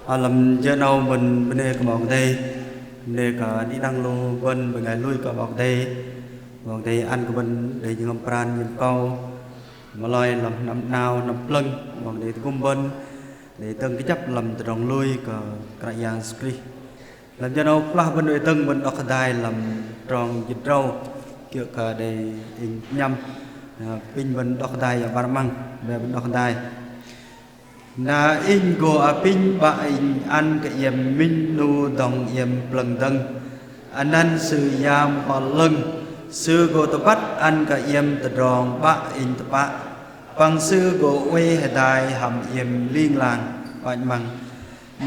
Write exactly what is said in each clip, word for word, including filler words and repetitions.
Ơ, lăm jơ 'nâu bơ̆n bơnê kơ 'Bok Kei-Dei, bơnê kơ đĭ đăng lu bơ̆n bơngai lui kơ 'Bok Kei-Dei. 'Bok Kei-Dei ăn kơ bơ̆n đei jơhngơ̆m pran jơhngơ̆m akâu, mă lei lăm hnam 'nao hnam plơ̆ng, 'Bok Kei-Dei tơgŭm bơ̆n đei dơ̆ng kơjăp lăm tơdrong lui kơ Kră Yang Yêsu Krist. Lăm jơ 'nâu kơplah bơ̆n oei dơ̆ng bơ̆n đŏk hơdai lăm trong jĭt drâu kiơ̆ kơ đei inh pơnhăm, ơ, apinh bơ̆n đŏk hơdai, ơ, 'bar 'măng, bĕ bơ̆n đŏk hơdai. Na inh gô apinh 'Bă inh ăn kơ iĕm minh 'nu dŏng iĕm plơ̆ng dơ̆ng. Anăn Sư Yang Bơhngol 'Lơ̆ng, Sư gô tơbăt ăn kơ iĕm tơdrong 'Bă inh tơpă, păng Sư gô oei hơdai hăm iĕm ling lang. Pơ̆t 'măng.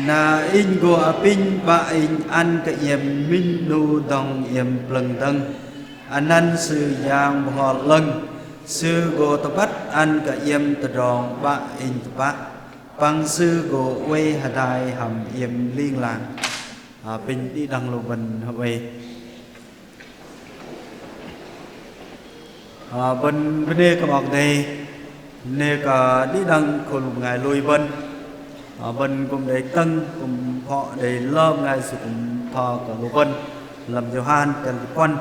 Na inh gô apinh 'Bă inh ăn kơ iĕm minh 'nu dŏng iĕm plơ̆ng dơ̆ng. Anăn Sư Yang Bơhngol 'Lơ̆ng, Sư gô tơbăt ăn kơ iĕm tơdrong 'Bă inh tơpă, păng Sư gô oei hơdai hăm iĕm ling lang. Ơ, apinh đĭ đăng lu bơ̆n hơbei. Ơ, bơ̆n bơnê kơ 'Bok Kei-Dei, bơnê kơ đĭ đăng khul bơngai lui bơ̆n. Ơ, bơ̆n kư̆m đei kơ̆ng, kư̆m phŏ đei lơ bơngai sư kư̆m tho kơ lu bơ̆n lăm Yôhan chăl jĭt puăn.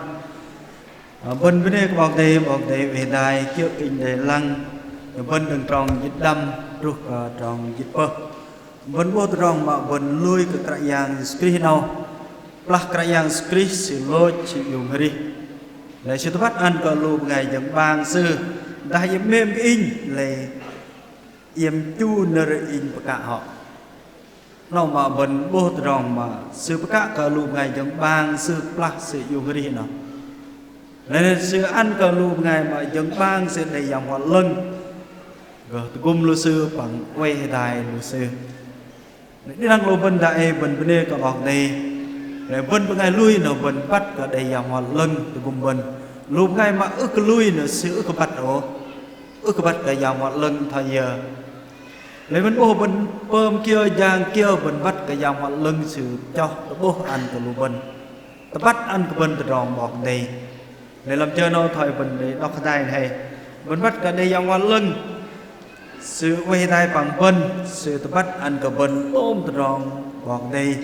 Ơ, bơ̆n bơnê kơ 'Bok Kei-Dei, 'Bok Kei-Dei oei hơdai kiơ̆ kơ inh đei lăng, bơ̆n đơ̆ng trong jĭt đăm truh kơ trong jĭt pơh. Bơ̆n 'bôh tơdrong mă bơ̆n lui kơ Kră Yang Yêsu Krist 'nâu. Kơplah Kră Yang Yêsu Krist Sư lôch Sư iung arih, lei Sư tơbăt ăn kơ lu bơngai jơ̆ng 'bang Sư: Dah iĕm 'mêm kơ Inh, lei iĕm chu nơ̆r Inh pơkă hŏ. 'Nâu mă bơ̆n 'bôh tơdrong mă Sư pơkă kơ lu bơngai jơ̆ng 'bang Sư kơplah Sư iung arih 'nâu. Lei Sư ăn kơ lu bơngai mă jơ̆ng 'bang Sư đei Yang Bơhngol 'Lơ̆ng gơh tơgŭm lu sư păng oei hơdai lu sư. Đĭ đăng lu bơ̆n dang ei bơ̆n bơnê kơ 'Bok Kei-Dei. Lei bơ̆n bơngai lui noh bơ̆n băt kơ đei Yang Bơhngol 'Lơ̆ng tơgŭm bơ̆n. Lu bơngai mă ưh kơ lui noh sư ưh kơ băt ôh, ưh kơ băt kơ Yang Bơhngol 'Lơ̆ng thoi yơ. Lei bơ̆n 'bôh bơ̆n pơm kiơ jang kiơ bơ̆n băt kơ Yang Bơhngol 'Lơ̆ng Sư choh tơ'bôh ăn kơ lu bơ̆n, tơbăt ăn kơ bơ̆n tơdrong 'Bok Kei-Dei. Lei lăm jơ 'nâu thoi bơ̆n đei đŏk hơdai noh, bơ̆n băt kơ đei Yang Bơhngol 'Lơ̆ng Sư oei hơdai păng bơ̆n, Sư tơbăt ăn kơ bơ̆n tôm tơdrong 'Bok Kei-Dei.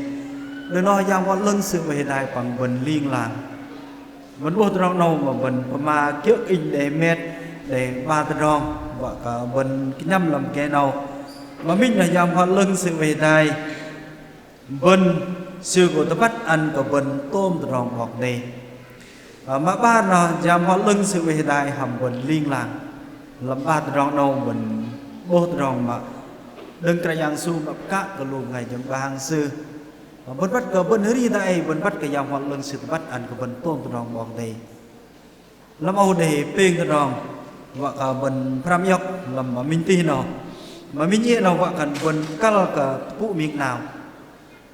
Đơ̆ng noh Yang Bơhngol 'Lơ̆ng Sư oei hơdai păng bơ̆n ling lang. Bơ̆n 'bôh tơdrong 'nâu mă bơ̆n pơma kiơ̆ kơ inh đei hơmet đei 'bar tơdrong wă kơ bơ̆n kơnhăm lăm pơgê 'nâu. Mă minh noh Yang Bơhngol 'Lơ̆ng Sư oei hơdai bơ̆n, Sư gô tơbăt ăn kơ bơ̆n tôm tơdrong 'Bok Kei-Dei. Ơ, mă 'bar noh Yang Bơhngol 'Lơ̆ng Sư oei hơdai hăm bơ̆n ling lang. Lăm 'bar tơdrong 'nâu bơ̆n 'bôh tơdrong mă đơ̆ng Kră Yang Yêsu mă pơkă kơ lu bơngai jơ̆ng 'bang Sư. Ơ, bơ̆n băt kơ bơ̆n arih dang ei bơ̆n băt kơ Yang Bơhngol 'Lơ̆ng Sư tơbăt ăn kơ bơ̆n tôm tơdrong 'Bok Kei-Dei. Lăm âu đei pêng tơdrong wă kơ bơ̆n pơhrăm iŏk lăm mă minh tih noh. Mă minh iĕ noh wă khan bơ̆n kăl kơ tơpŭ ming 'nao.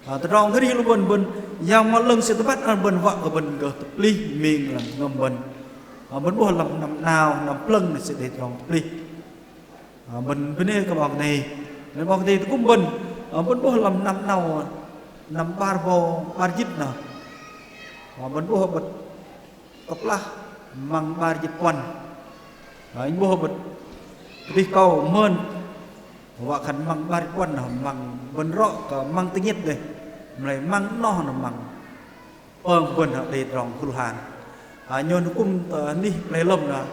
Ơ, tơdrong arih lu bơ̆n, bơ̆n Yang Bơhngol 'Lơ̆ng Sư tơbăt ăn bơ̆n wă kơ bơ̆n gơh tơplih ming lăm jơhngơ̆m bơ̆n. Ơ, bơ̆n 'bôh lăm hnam 'nao hnam plơ̆ng noh sư đei tơdrong tơplih. Ơ, bơ̆n bơnê kơ 'Bok Kei-Dei. Lei 'Bok Kei-Dei tơgŭm bơ̆n. Ơ, bơ̆n 'bôh lăm hnam 'nao hnam 'bar bâu 'bar jĭt noh. Ơ, bơ̆n 'bôh bơ̆t kơplah măng 'bar jĭt puăn. Ơ, inh 'bôh bơ̆t kơdih kâu mơn wă khan măng 'bar jĭt puăn noh măng bơ̆n rŏ kơ măng tơngiĕt dêh. Mă lei măng noh noh măng pơng bơ̆n hăm đei tơdrong hŭl hang. Ơ, nhôn kŭm tơ anih plei lơ̆m noh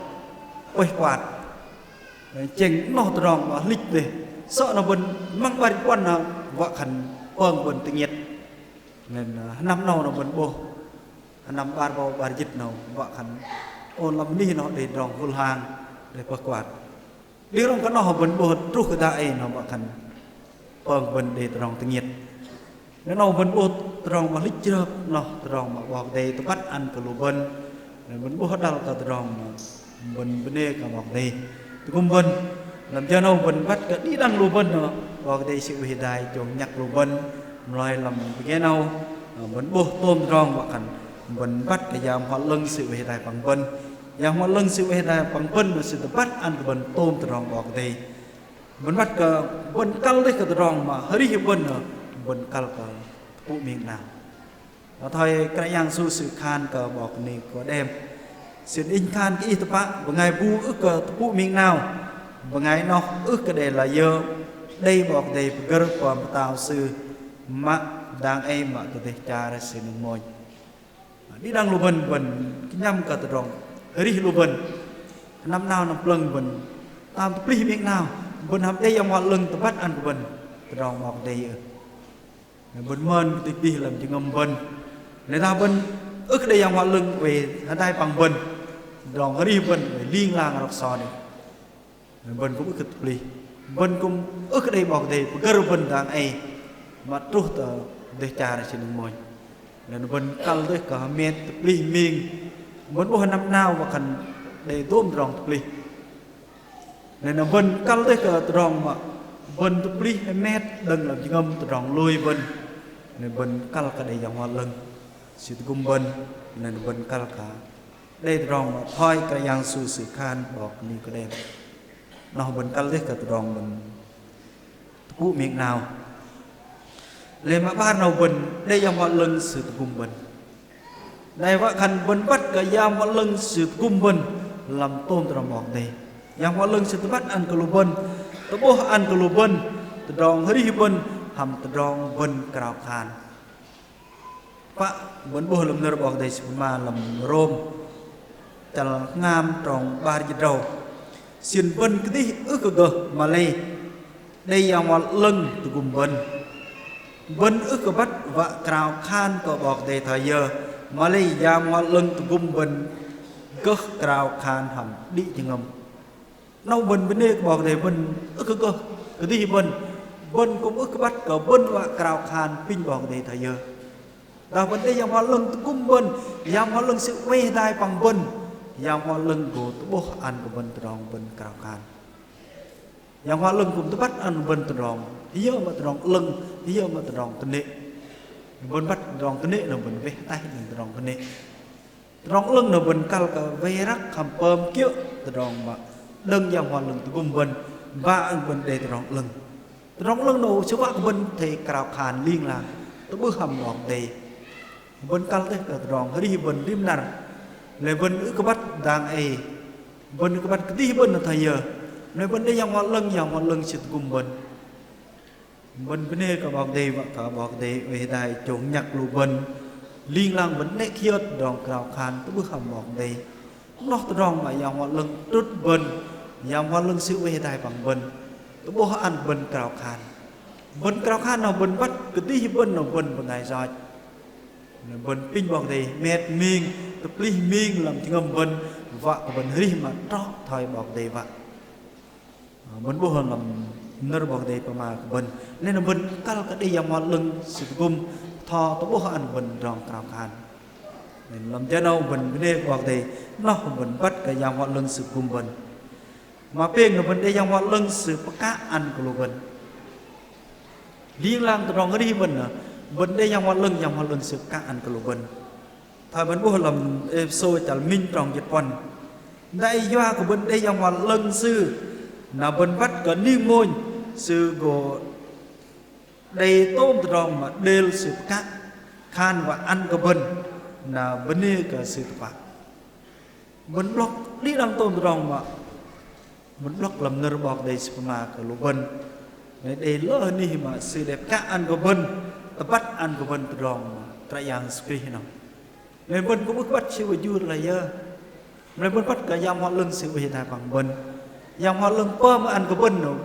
pơih kuat. Chĕng noh tơdrong mă hlĭch dêh. Sơ̆ noh bơ̆n măng 'bar jĭt puăn noh wă khan pơng bơ̆n tơngiĕt. Nên, ơ, hnam 'nâu noh bơ̆n 'bôh hnam 'bar bâu 'bar jĭt 'nâu wă khan ôn lăm anih noh đei tơdrong hŭl hang, đei pơih kuat. Đĭ rŏng kơ noh bơ̆n 'bôh truh kơ dang ei noh wă khan pơng bơ̆n đei tơdrong tơngiĕt. Nơ 'nâu bơ̆n 'bôh tơdrong mă hlĭch jrơp noh tơdrong mă 'Bok Kei-Dei tơbăt ăn kơ lu bơ̆n. Nơ bơ̆n 'bôh đăl kơ tơdrong mă bơ̆n bơnê kơ 'Bok Kei-Dei tơgŭm bơ̆n. Lăm jơ 'nâu bơ̆n băt kơ đĭ đăng lu bơ̆n noh 'Bok Kei-Dei Sư oei hơdai chông nhăk lu bơ̆n. Mă lei lăm pơgê 'nâu bơ̆n 'bôh tôm tơdrong wă khan bơ̆n băt kơ Yang Bơhngol 'Lơ̆ng Sư oei hơdai păng bơ̆n. Yang Bơhngol 'Lơ̆ng Sư oei hơdai păng bơ̆n noh Sư tơbăt ăn kơ bơ̆n tôm tơdrong 'Bok Kei-Dei. Bơ̆n băt kơ bơ̆n kăl dêh kơ tơdrong mă arih bơ̆n, bơ̆n kăl kơ tơpŭ ming 'nao. Thoi Kră Yang Yêsu Sư khan kơ 'bok Nikôđem: Sư inh khan kơ ih tơpă, bơngai bu ưh kơ tơpŭ ming 'nao, bơngai noh ưh kơ đei layơ đei 'Bok Kei-Dei pơgơ̆r pơm Pơtao Sư. mă dang ei mă tơ dêh char sư ning mônh. Đĭ đăng lu bơ̆n, bơ̆n kơnhăm kơ tơdrong arih lu bơ̆n. Năm 'nao năm plơ̆ng bơ̆n tam tơplih 'mêm 'nao, bơ̆n hăm đei Yang Bơhngol 'Lơ̆ng tơbăt ăn kơ bơ̆n tơdrong 'Bok Kei-Dei ưh. Bơ̆n mơn kơdih kơdih lăm jơhngơ̆m bơ̆n. Lei dah bơ̆n ưh kơ đei Yang Bơhngol 'Lơ̆ng oei hơdai păng bơ̆n, tơdrong arih bơ̆n oei ling lang rŏk sơ̆ đĕch. Bơ̆n kư̆m ưh kơ tơplih. Bơ̆n kư̆m ưh kơ đei 'Bok Kei-Dei pơgơ̆r bơ̆n dang ei mă truh tơ dêh char sư ning mônh. Lei na bơ̆n kăl dêh kơ hơmet tơplih ming. Bơ̆n 'bôh năm 'nao mă khan đei dôm tơdrong tơplih. Lei na bơ̆n kăl dêh kơ tơdrong mă bơ̆n tơplih hơmet đơ̆ng lăm jơhngơ̆m tơdrong lui bơ̆n. Lei bơ̆n kăl kơ đei Yang Bơhngol 'Lơ̆ng sư tơgŭm bơ̆n. Lei na bơ̆n kăl kơ đei tơdrong mă thoi Kră Yang Yêsu sư khan 'bok Nikôđem. Noh bơ̆n kăl dêh kơ tơdrong bơ̆n tơpŭ 'mêm 'nao. Lei mă 'bar 'nâu bơ̆n đei Yang Bơhngol 'Lơ̆ng sư tơgŭm bơ̆n. Đei wă khan bơ̆n băt kơ Yang Bơhngol 'Lơ̆ng sư tơgŭm bơ̆n lăm tôm tơdrong 'Bok Kei-Dei. Yang Bơhngol 'Lơ̆ng sư tơbăt ăn kơ lu bơ̆n, tơ'bôh ăn kơ lu bơ̆n tơdrong arih bơ̆n hăm tơdrong bơ̆n krao khan. Pă bơ̆n 'bôh lăm nơ̆r 'Bok Kei-Dei sư pơma lăm Rôm chăl hngam trong 'bar jĭt drâu. Sĭn bơ̆n kơdih ưh kơ gơh, mă-lei đei Yang Bơhngol 'Lơ̆ng tơgŭm bơ̆n. Bơ̆n ưh kơ băt wă krao khan kơ 'Bok Kei-Dei thoi yơ, mă-lei Yang Bơhngol 'Lơ̆ng tơgŭm bơ̆n gơh krao khan hăm đĭ jơhngơ̆m. 'Nâu bơ̆n bơnê kơ 'Bok Kei-Dei, bơ̆n ưh kơ gơh kơdih bơ̆n, bơ̆n kư̆m ưh kơ băt kơ bơ̆n wă krao khan apinh 'Bok Kei-Dei thoi yơ. Dah bơ̆n đei Yang Bơhngol 'Lơ̆ng tơgŭm bơ̆n, Yang Bơhngol 'Lơ̆ng sư oei hơdai păng bơ̆n, Yang Bơhngol 'Lơ̆ng gô tơ'bôh ăn kơ bơ̆n tơdrong bơ̆n krao khan. Yang Bơhngol 'Lơ̆ng kư̆m tơbăt ăn bơ̆n tơdrong, hiôk mă tơdrong 'lơ̆ng, hiôk mă tơdrong kơnê̆. Bơ̆n băt tơdrong kơnê̆ noh bơ̆n weh ataih đơ̆ng tơdrong kơnê̆. Tơdrong 'lơ̆ng noh bơ̆n kăl kơ wei răk hăm pơm kiơ̆ tơdrong mă đơ̆ng Yang Bơhngol 'Lơ̆ng tơgŭm bơ̆n, wă bơ̆n đei tơdrong 'lơ̆ng. Tơdrong 'lơ̆ng noh sư wă kơ bơ̆n athei krao khan ling lang tơ'bưh hăm 'Bok Kei-Dei. Bơ̆n kăl dêh kơ tơdrong arih bơ̆n rim năr. Lei bơ̆n ưh kơ băt dang ei, bơ̆n ưh kơ băt kơdih bơ̆n thoi yơ. Lei bơ̆n đei Yang Bơhngol 'Lơ̆ng, Yang Bơhngol 'Lơ̆ng sư tơgŭm bơ̆n. Bơ̆n bơnê kơ 'Bok Kei-Dei wă kơ 'Bok Kei-Dei oei hơdai chông nhăk lu bơ̆n. Ling lang bơ̆n 'nĕ kiơt tơdrong krao khan tơ'bưh hăm 'Bok Kei-Dei. Noh tơdrong mă Yang Bơhngol 'Lơ̆ng trŭt bơ̆n, Yang Bơhngol 'Lơ̆ng sư oei hơdai păng bơ̆n, tơ'bôh ăn bơ̆n krao khan. Bơ̆n krao khan noh bơ̆n băt kơdih bơ̆n noh bơ̆n bơngai yoch. Bơ̆n apinh 'Bok Kei-Dei hơmet ming, tơplih ming lăm jơhngơ̆m bơ̆n, wă kơ bơ̆n arih mă trŏ thoi 'Bok Kei-Dei wă. Bơ̆n 'bôh lăm nơ̆r 'Bok Kei-Dei pơma kơ bơ̆n. Lei na bơ̆n kăl kơ đei Yang Bơhngol 'Lơ̆ng sư tơgŭm, tơ'bôh ăn bơ̆n tơdrong krao khan. Lei lăm jơ 'nâu bơ̆n bơnê kơ 'Bok Kei-Dei, noh bơ̆n băt kơ Yang Bơhngol 'Lơ̆ng sư tơgŭm bơ̆n. Mă pêng na bơ̆n đei Yang Bơhngol 'Lơ̆ng sư pơkă ăn kơ lu bơ̆n. Ling lang tơdrong arih bơ̆n noh, bơ̆n đei Yang Bơhngol 'Lơ̆ng, Yang Bơhngol 'Lơ̆ng sư pơkă ăn kơ lu bơ̆n. Thoi bơ̆n 'bôh lăm Êphêsô chăl minh trong jĭt puăn. Dai yua kơ bơ̆n đei Yang Bơhngol 'Lơ̆ng sư, na bơ̆n băt kơ ning mônh sư gô đei tôm tơdrong mă đêl sư pơkă khan wă ăn kơ bơ̆n, na bơnê kơ sư tơpă. Bơ̆n 'blŏk đĭ đăng tôm tơdrong mă bơ̆n 'blŏk lăm nơ̆r 'Bok Kei-Dei sư pơma kơ lu bơ̆n. Lei đei lơ anih mă sư đei pơkă ăn kơ bơ̆n, tơbăt ăn kơ bơ̆n tơdrong mă Kră Yang Yêsu Krist noh. Lei bơ̆n kư̆m ưh kơ băt sư oei jur layơ. Lei bơ̆n băt kơ Yang Bơhngol 'Lơ̆ng sư oei hơdai păng bơ̆n. Yang Bơhngol 'Lơ̆ng pơm ăn kơ bơ̆n noh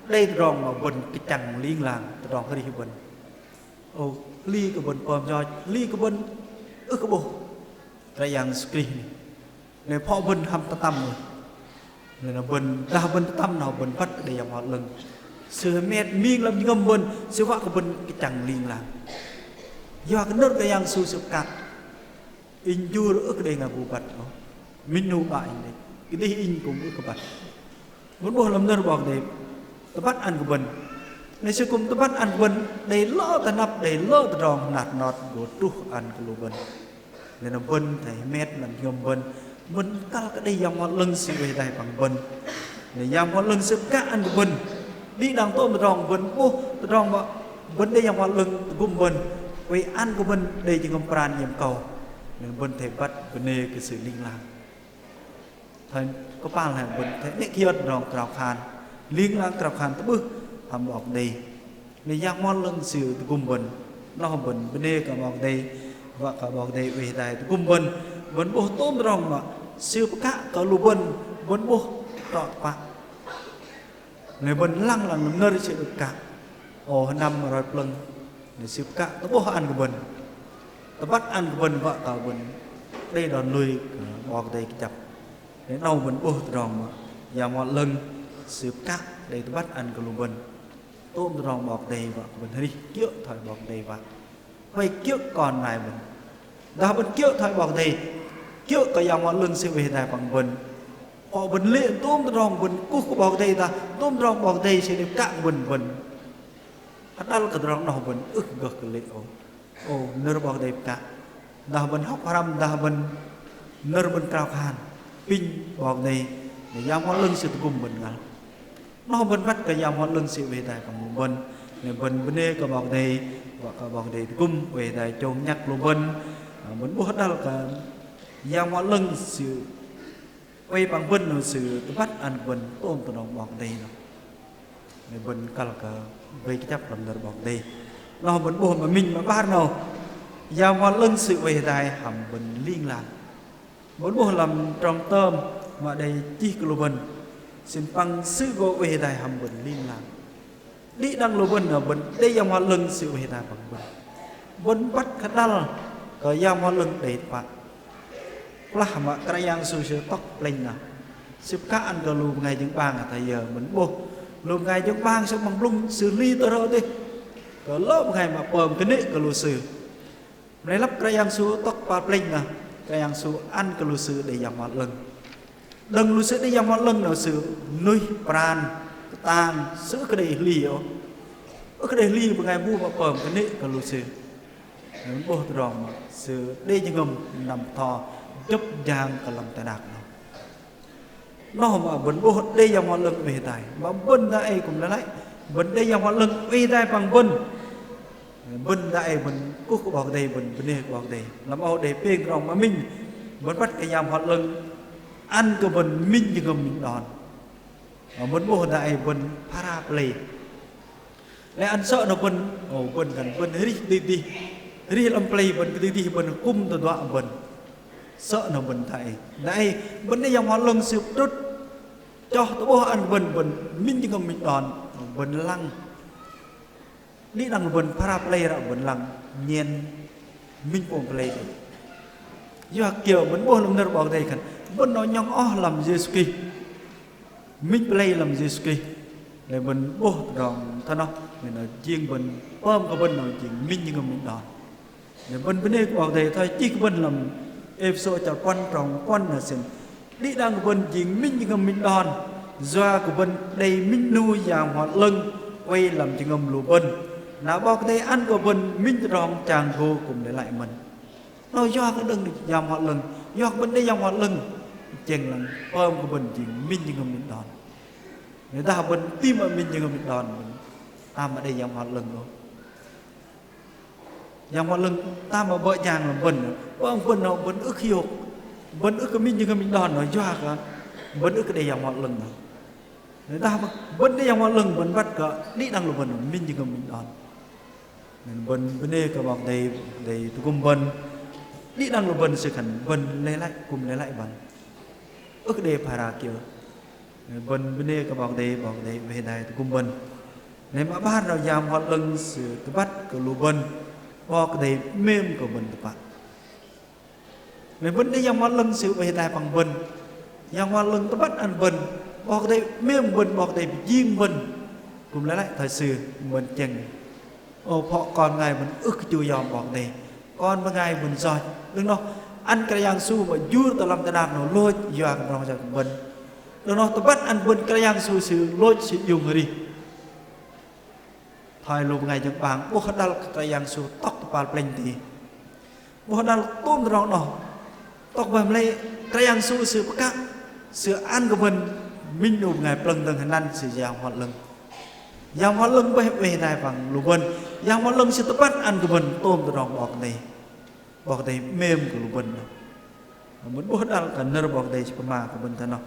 đei tơdrong mă bơ̆n kơchăng ling lang tơdrong arih bơ̆n. Ô, hli kơ bơ̆n pơm yoch, hli kơ bơ̆n ưh kơ 'bôh Kră Yang Yêsu Krist noh. Lei phŏ bơ̆n hăm tơtăm noh. Lei na bơ̆n, dah bơ̆n tơtăm noh bơ̆n băt kơ đei Yang Bơhngol 'Lơ̆ng sư hơmet ming lăm jơhngơ̆m bơ̆n, sư wă kơ bơ̆n kơchăng ling lang. Yua kơ nơ̆r Kră Yang Yêsu sư pơkă. Inh jur ưh kơ đei ngă bu băt ôh. Minh 'nu 'Bă inh đĕch. Kơdih inh kư̆m ưh kơ băt. Bơ̆n 'bôh lăm nơ̆r 'Bok Kei-Dei tơbăt ăn kơ bơ̆n. Lei sư kư̆m tơbăt ăn kơ bơ̆n đei lơ tơ anăp, đei lơ tơdrong hơnat hơnot gô truh ăn kơ lu bơ̆n. Lei na bơ̆n athei hơmet lăm jơhngơ̆m bơ̆n. Bơ̆n kăl kơ đei Yang Bơhngol 'Lơ̆ng sư oei hơdai păng bơ̆n. Lei Yang Bơhngol 'Lơ̆ng sư pơkă ăn kơ bơ̆n. Đĭ đăng tôm tơdrong bơ̆n 'bôh tơdrong mă bơ̆n đei Yang Bơhngol 'Lơ̆ng tơgŭm bơ̆n. Oei ăn kơ bơ̆n đei jơhngơ̆m pran iĕm akâu. Lei na bơ̆n athei băt bơnê kơ sư ling lang. Thoi kơpal hei bơ̆n athei 'nĕ kiơ̆ tơdrong krao khan. Ling lang krao khan tơ'bưh hăm 'Bok Kei-Dei. Lei Yang Bơhngol 'Lơ̆ng Sư tơgŭm bơ̆n. Noh bơ̆n bơnê kơ 'Bok Kei-Dei, wă kơ 'Bok Kei-Dei oei hơdai tơgŭm bơ̆n. Bơ̆n 'bôh tôm tơdrong mă Sư pơkă kơ lu bơ̆n, bơ̆n 'bôh trŏ tơpă. Lei bơ̆n lăng lăng nơ̆r Sư đei pơkă. Ô, hơnăm roi plơ̆ng, lei Sư pơkă tơ'bôh ăn kơ bơ̆n, tơbăt ăn kơ bơ̆n, wă kơ bơ̆n đei đon lui kơ 'Bok Kei-Dei kơjăp. Lei 'nâu bơ̆n 'bôh tơdrong mă Yang Bơhngol 'Lơ̆ng Sư pơkă đei tơbăt ăn kơ lu bơ̆n. Tôm tơdrong 'Bok Kei-Dei wă kơ bơ̆n arih kiơ̆ thoi 'Bok Kei-Dei wă. Huay kiơ̆ kon bơngai bơ̆n. Dah bơ̆n kiơ̆ thoi 'Bok Kei-Dei, kiơ̆ kơ Yang Bơhngol 'Lơ̆ng Sư oei hơdai păng bơ̆n. Pơ̆ bơ̆n lê̆ tôm tơdrong bơ̆n kuh kơ 'Bok Kei-Dei, dah tôm tơdrong 'Bok Kei-Dei Sư đei pơkă bơ̆n, bơ̆n hơdăl kơ tơdrong noh bơ̆n ưh kơ gơh kơ lê̆ ôh. Ô, nơ̆r 'Bok Kei-Dei pơkă. Dah bơ̆n hŏk hrăm, dah bơ̆n nơ̆r bơ̆n krao khan, apinh 'Bok Kei-Dei, Yang Bơhngol 'Lơ̆ng Sư tơgŭm bơ̆n ngăl. Noh bơ̆n băt kơ Yang Bơhngol 'Lơ̆ng Sư oei hơdai păng bơ̆n. Lei bơ̆n bơnê kơ 'Bok Kei-Dei, wă kơ 'Bok Kei-Dei tơgŭm oei hơdai chông nhăk lu bơ̆n. Bơ̆n 'bôh hơdăl kơ Yang Bơhngol 'Lơ̆ng Sư oei păng bơ̆n, noh Sư tơbăt ăn bơ̆n tôm tơdrong 'Bok Kei-Dei noh. Lei bơ̆n kăl kơ wei kơjăp lăm nơ̆r 'Bok Kei-Dei. Noh bơ̆n 'bôh mă minh. Mă 'bar noh, Yang Bơhngol 'Lơ̆ng Sư oei hơdai hăm bơ̆n ling lang. Bơ̆n 'bôh lăm trong tơm mă đei chih kơ lu bơ̆n. Sĭn păng Sư gô oei hơdai hăm bơ̆n ling lang. Đĭ đăng lu bơ̆n noh bơ̆n đei Yang Bơhngol 'Lơ̆ng Sư oei hơdai păng bơ̆n. Bơ̆n băt kơdăl kơ Yang Bơhngol 'Lơ̆ng đei tơpă. Kơplah mă Kră Yang Yêsu Sư tŏk plĕnh noh, Sư pơkă ăn kơ lu bơngai jơ̆ng 'bang athei yơ bơ̆n 'bôh. Lu bơngai jơ̆ng 'bang sơ̆ măng blŭng, sư hli tơ rơ̆ dêh kơ lơ bơngai mă pơm kơnê̆ kơ lu sư. Mă lei lăp Kră Yang Yêsu tŏk kơpal plĕnh noh, Kră Yang Yêsu ăn kơ lu sư đei Yang Bơhngol 'Lơ̆ng. Đơ̆ng lu sư đei Yang Bơhngol 'Lơ̆ng noh sư nuih pran kơtang, sư ưh kơ đei hli ôh, ưh kơ đei hli bơngai bu mă pơm kơnê̆ kơ lu sư. Bơ̆n 'bôh tơdrong mă sư đei jơhngơ̆m năm bơtho jơ̆p jang kơ lăm teh đak noh. Noh mă bơ̆n 'bôh đei Yang Bơhngol 'Lơ̆ng oei hơdai. Mă bơ̆n dang ei kư̆m lei lăi, bơ̆n đei Yang Bơhngol 'Lơ̆ng oei hơdai păng bơ̆n. Bơ̆n dang ei bơ̆n kuh kơ 'Bok Kei-Dei, bơ̆n bơnê kơ 'Bok Kei-Dei. Lăm âu đei pêng tơdrong mă minh. Bơ̆n băt kơ Yang Bơhngol 'Lơ̆ng ăn kơ bơ̆n minh jơhngơ̆m minh đon. Mă bơ̆n 'bôh dang ei bơ̆n phara pơlei. Lei ăn sơ̆ noh bơ̆n, ô, bơ̆n khan bơ̆n arih kơdih dih, arih lăm pơlei bơ̆n kơdih dih, bơ̆n akŭm tơduă bơ̆n. Sơ̆ noh bơ̆n dang ei, dang ei bơ̆n đei Yang Bơhngol 'Lơ̆ng Sư pơdrŭt choh tơ'bôh ăn bơ̆n, bơ̆n minh jơhngơ̆m minh đon, bơ̆n lăng. Đĭ đăng lu bơ̆n phara pơlei ră bơ̆n lăng nhen minh pôm pơlei dêh. Yua kiơ bơ̆n 'bôh lăm nơ̆r 'Bok Kei-Dei khan bơ̆n noh 'nhŏng oh lăm Yêsu Krist. Minh pơlei lăm Yêsu Krist. Lei bơ̆n 'bôh tơdrong thoi noh, lei noh jing bơ̆n pơm kơ bơ̆n noh jing minh jơhngơ̆m minh đon. Lei bơ̆n bơnê kơ 'Bok Kei-Dei thoi chih kơ bơ̆n lăm Êphêsô chăl puăn trong puăn noh sĭn. Đĭ đăng kơ bơ̆n jing minh jơhngơ̆m minh đon. Yua kơ bơ̆n đei minh 'nu Yang Bơhngol 'Lơ̆ng oei lăm jơhngơ̆m lu bơ̆n. Na 'Bok Kei-Dei ăn kơ bơ̆n minh tơdrong chang gô kư̆m lei lăi mơ̆n. Noh yua kơ đơ̆ng Yang Bơhngol 'Lơ̆ng, yua kơ bơ̆n đei Yang Bơhngol 'Lơ̆ng, tơchĕng lăng pơm kơ bơ̆n jing minh jơhngơ̆m minh đon. Lei dah bơ̆n tam mă minh jơhngơ̆m minh đon, bơ̆n tam mă đei Yang Bơhngol 'Lơ̆ng ôh. Yang Bơhngol 'Lơ̆ng tam mă bơ̆ jang lăm bơ̆n, pơm bơ̆n noh bơ̆n ưh kơ hiôk, bơ̆n ưh kơ minh jơhngơ̆m minh đon noh yua kơ bơ̆n ưh kơ đei Yang Bơhngol 'Lơ̆ng noh. Lei dah bơ̆n đei Yang Bơhngol 'Lơ̆ng bơ̆n băt kơ đĭ đăng lu bơ̆n minh jơhngơ̆m minh đon. Nên bơ̆n bơnê kơ 'Bok Kei-Dei, Kei-Dei tơgŭm bơ̆n. Đĭ đăng lu bơ̆n sư khan bơ̆n lei lăi, kư̆m lei lăi bơ̆n. Ưh kơ đei phara kiơ. Nên bơ̆n bơnê kơ 'Bok Kei-Dei, 'Bok Kei-Dei oei hơdai tơgŭm bơ̆n. Nên mă 'bar noh Yang Bơhngol 'Lơ̆ng sư tơbăt kơ lu bơ̆n. 'Bok Kei-Dei 'mêm kơ bơ̆n tơpă. Lei bơ̆n đei Yang Bơhngol 'Lơ̆ng sư oei hơdai păng bơ̆n. Yang Bơhngol 'Lơ̆ng tơbăt ăn bơ̆n. 'Bok Kei-Dei 'mêm bơ̆n, 'Bok Kei-Dei pơjing bơ̆n. Kư̆m lei lăi thoi sư bơ̆n tơchĕng. Ô, phŏ kon bơngai bơ̆n ưh kơ chu yom 'Bok Kei-Dei. Kon bơngai bơ̆n yoch. Đơ̆ng noh ăn Kră Yang Yêsu mă jur tơ lăm teh đak noh lôch yua kơ tơdrong yoch bơ̆n. Đơ̆ng noh tơbăt ăn bơ̆n Kră Yang Yêsu sư lôch sư iung arih. Thoi lu bơngai jơ̆ng 'bang 'bôh hơdăl kơ Kră Yang Yêsu tŏk tơ kơpal plĕnh dih. 'Bôh hơdăl tôm tơdrong noh. Tŏk bơih mă lei Kră Yang Yêsu sư pơkă, sư ăn kơ bơ̆n minh 'nu bơngai plơ̆ng dơ̆ng hơnăn sư Yang Bơhngol 'Lơ̆ng. Yang Bơhngol 'Lơ̆ng bơih oei hơdai păng lu bơ̆n. Yang Bơhngol 'Lơ̆ng sư tơbăt ăn kơ bơ̆n tôm tơdrong 'Bok Kei-Dei. 'Bok Kei-Dei 'mêm kơ lu bơ̆n noh. Bơ̆n 'bôh hơdăl kơ nơ̆r 'Bok Kei-Dei sư pơma kơ bơ̆n thoi noh.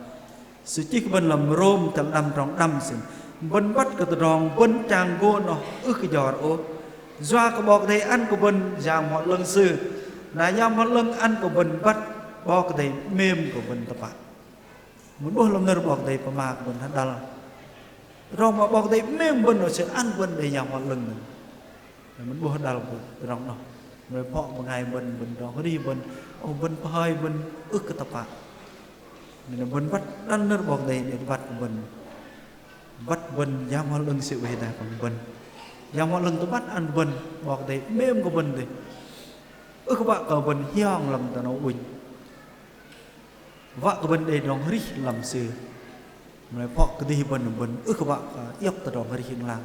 Sư chih kơ bơ̆n lăm Rôm chăl đăm trong đăm sĭn. Bơ̆n băt kơ tơdrong bơ̆n chang gô noh ưh kơ jor ôh. Yua kơ 'Bok Kei-Dei ăn kơ bơ̆n Yang Bơhngol 'Lơ̆ng Sư. Na Yang Bơhngol 'Lơ̆ng ăn kơ bơ̆n băt 'Bok Kei-Dei 'mêm kơ bơ̆n tơpă. Mưh 'bôh lăm nơ̆r 'Bok Kei-Dei pơma kơ bơ̆n hơdăh. Tơdrong mă 'Bok Kei-Dei 'mêm bơ̆n ôh, Sư ăn bơ̆n đei Yang Bơhngol 'Lơ̆ng noh. Mưh 'bôh hơdăh tơdrong noh. Mă lei phŏ bơngai bơ̆n, bơ̆n tơdrong arih bơ̆n, ôh bơ̆n pơhơi bơ̆n ưh kơ tơpă. Mă lei bơ̆n băt đăl nơ̆r 'Bok Kei-Dei đei băt kơ bơ̆n. Băt bơ̆n Yang Bơhngol 'Lơ̆ng Sư oei hơdai păng bơ̆n. Yang Bơhngol 'Lơ̆ng tơbăt ăn bơ̆n, 'Bok Kei-Dei 'mêm kơ bơ̆n dêh. Ưh kơ wă kơ bơ̆n hiong lăm tơnâu ŭnh. Wă kơ bơ̆n đei tơdrong arih lăm Sư. Mă lei phŏ kơdih bơ̆n, bơ̆n ưh kơ wă kơ iŏk tơdrong arih ling lang.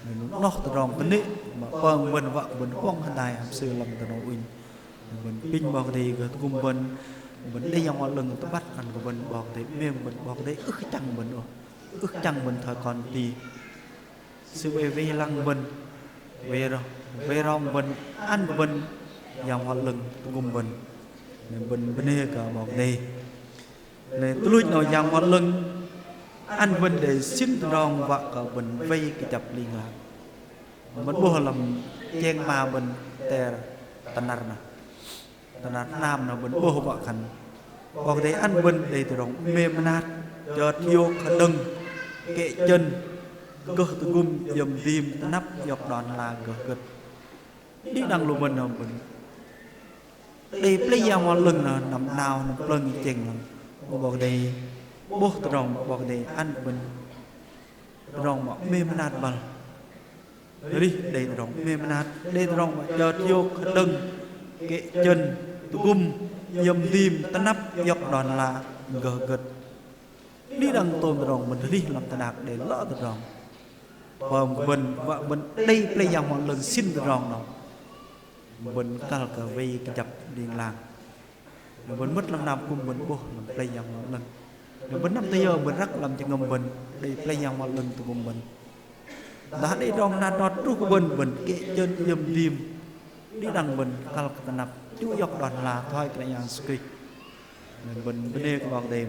Mă lei noh tơdrong kơnê̆ mă pơm bơ̆n wă kơ bơ̆n huŏng hơdai hăm Sư lăm tơnâu ŭnh. Bơ̆n apinh 'Bok Kei-Dei gơh tơgŭm bơ̆n, bơ̆n đei Yang Bơhngol 'Lơ̆ng tơbăt ăn kơ bơ̆n, 'Bok Kei-Dei 'mêm bơ̆n, 'Bok Kei-Dei ưh kơ chăng bơ̆n ôh, ưh kơ chăng bơ̆n thoi kon pơti. Sư oei wei lăng bơ̆n, wei rong, wei rong bơ̆n, ăn kơ bơ̆n Yang Bơhngol 'Lơ̆ng tơgŭm bơ̆n. Mă lei bơ̆n bơnê kơ 'Bok Kei-Dei. Mă lei tuch luch 'nâu Yang Bơhngol 'Lơ̆ng ăn bơ̆n đei sĭn tơdrong wă kơ bơ̆n wei kơjăp ling lang. Bơ̆n 'bôh lăm cheng ma bơ̆n tơ'năr noh, tơ'năr hnam noh bơ̆n 'bôh wă khan 'Bok Kei-Dei ăn bơ̆n đei tơdrong 'mêm mơnat, chơt hiôk, hơđơ̆ng, kĕ chơ̆n, gơh tơgŭm, iĕm dim, tơnăp, iŏk đon ala, gơh gơ̆t. Đĭ đăng lu bơ̆n noh bơ̆n đei plei Yang Bơhngol 'Lơ̆ng noh năm 'nao năm plơ̆ng chĕng lăm 'Bok Kei-Dei. 'Bôh tơdrong 'Bok Kei-Dei ăn bơ̆n tơdrong mă 'mêm mơnat băl. Arih đei tơdrong 'mêm mơnat, đei tơdrong mă chơt hiôk, hơđơ̆ng, kĕ chơ̆n, tơgŭm, iĕm dim, tơnăp, iŏk đon ala, gơh gơ̆t. Đĭ đăng tôm tơdrong bơ̆n arih lăm teh đak đei lơ tơdrong. Pơm kơ bơ̆n wă bơ̆n đei plei Yang Bơhngol 'Lơ̆ng sĭn tơdrong noh. Bơ̆n kăl kơ wei kơjăp ling lang. Bơ̆n mơ̆t lăm hnam akŭm bơ̆n 'bôh lăm plei Yang Bơhngol 'Lơ̆ng. Bơ̆n năm tơ yơ bơ̆n răk lăm jơhngơ̆m bơ̆n đei plei Yang Bơhngol 'Lơ̆ng tơgŭm bơ̆n. Dah đei tơdrong nat not truh kơ bơ̆n, bơ̆n kĕ chơ̆n iĕm dim. Đĭ đăng bơ̆n kăl kơ tơnăp, chu iŏk đon ala thoi Kră Yang Yêsu Krist. Bơ̆n bơnê kơ 'Bok Kei-Dei,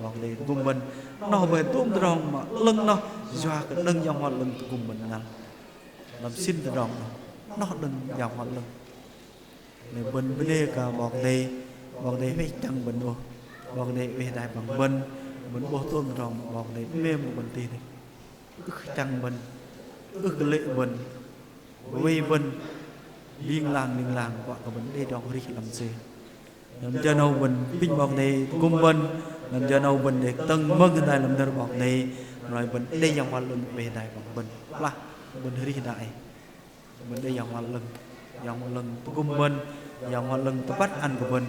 'Bok Kei-Dei tơgŭm bơ̆n. Noh bơih tôm tơdrong mă 'lơ̆ng noh, yua kơ đơ̆ng Yang Bơhngol 'Lơ̆ng tơgŭm bơ̆n ngăl. Lăm sĭn tơdrong noh, noh đơ̆ng Yang Bơhngol 'Lơ̆ng. Mă lei bơ̆n bơnê kơ 'Bok Kei-Dei, 'Bok Kei-Dei huay kơ chăng bơ̆n ôh, 'Bok Kei-Dei oei hơdai păng bơ̆n, bơ̆n 'bôh tôm tơdrong 'Bok Kei-Dei 'mêm kơ bơ̆n tih dêh. Ưh kơ chăng bơ̆n, ưh kơ lê̆ bơ̆n, wei bơ̆n, ling lang, ling lang, wă kơ bơ̆n đei tơdrong arih lăm Sư. Lăm jơ 'nâu bơ̆n apinh 'Bok Kei-Dei tơgŭm bơ̆n, lăm jơ 'nâu bơ̆n đei kơtơ̆ng mơ̆ng hơdai lăm nơ̆r 'Bok Kei-Dei, lăm nơ̆r bơ̆n đei Yang Bơhngol 'Lơ̆ng oei hơdai păng bơ̆n. Plah, bơ̆n arih dai. Bơ̆n đei Yang Bơhngol 'Lơ̆ng, Yang Bơhngol 'Lơ̆ng tơgŭm bơ̆n, Yang Bơhngol 'Lơ̆ng tơbăt ăn kơ bơ̆n,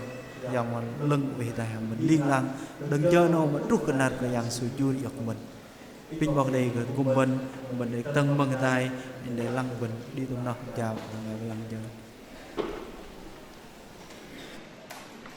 Yang Bơhngol 'Lơ̆ng oei hơdai hăm bơ̆n ling lang, đơ̆ng jơ 'nâu mă truh kơ năr Kră Yang Yêsu jur iŏk bơ̆n. Apinh 'Bok Kei-Dei gơh tơgŭm bơ̆n, bơ̆n đei kơtơ̆ng mơ̆ng hơdai, đei lăng bơ̆n đĭ tôm noh, jao, lăng jơ.